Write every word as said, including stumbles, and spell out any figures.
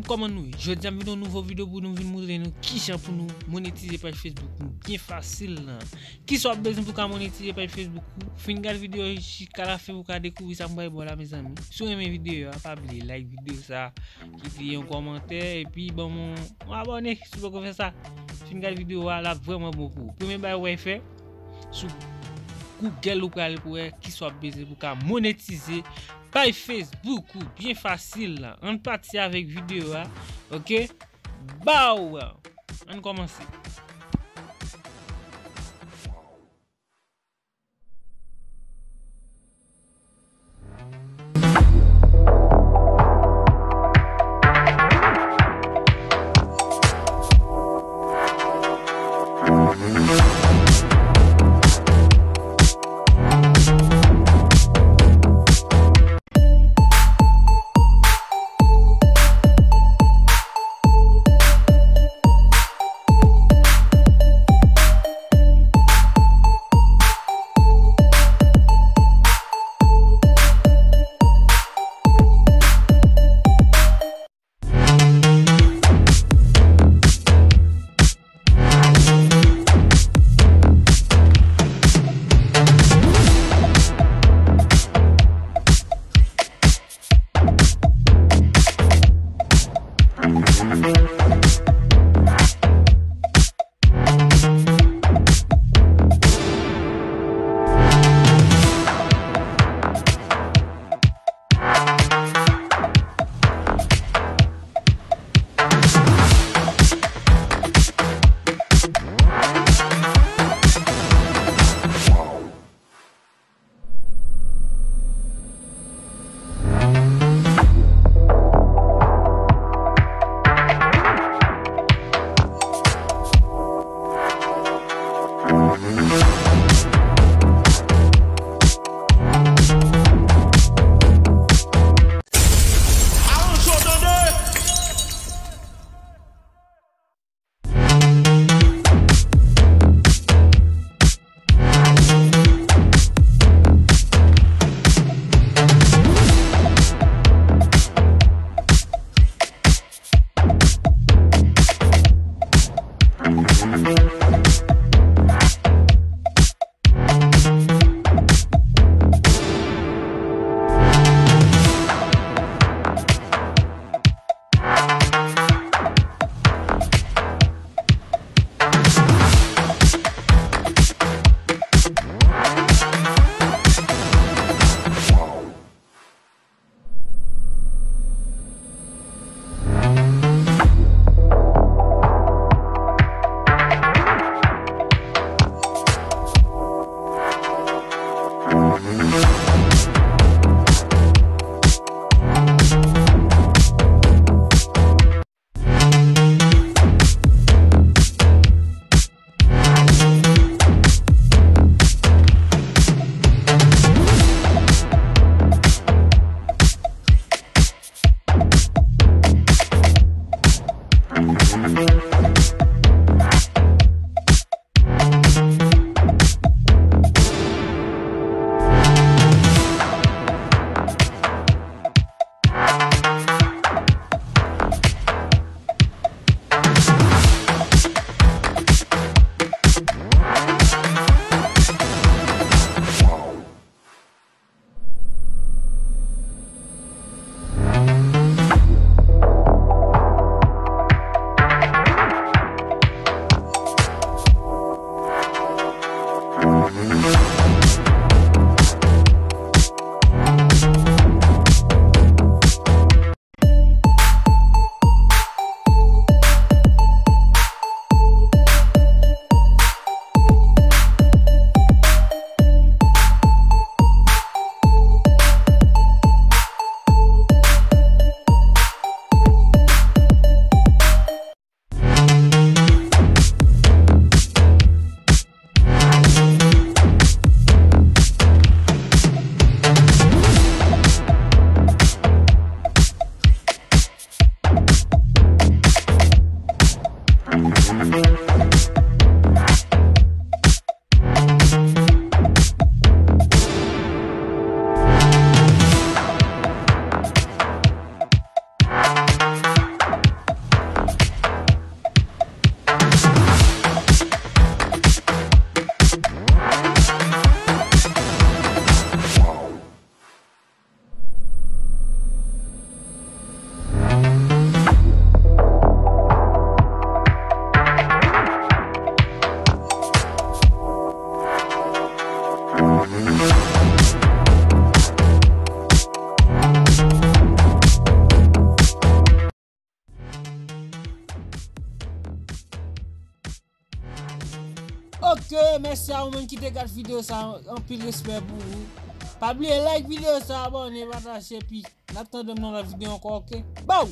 Kòman nou ye? Jodi a m vin yon nouvo videyo pou nou vin montre nou kijan pou nou monetize paj Facebook nou byen fasil lan. Kisa w ap bezwen pou ka monetize paj Facebook ou? Fin gade videyo jiska lafen pou ka dekouvri sa m bay ba w la, mezanmi. Si w renmen videyo a, pa bliye like videyo sa, kite yon kòmantè, epi ban m yon, yon abòne si w poko fè sa. Fin gade videyo a, l ap vrèman bon pou ou. Premye bagay w pral fè, sou Google ou prale pou wè kisa w ap bezwen pou ka monetize paj Facebook ou byen fasil lan. Ann pati avèk videyo a, oke? Baw! Ann kòmanse. Ok, mèsi a ou menm ki te gade videyo sa, anpil respè pou ou. Pa bliye like videyo sa, abòne, pataje, epi n ap tande m nan lòt videyo ankò, ok? Bow!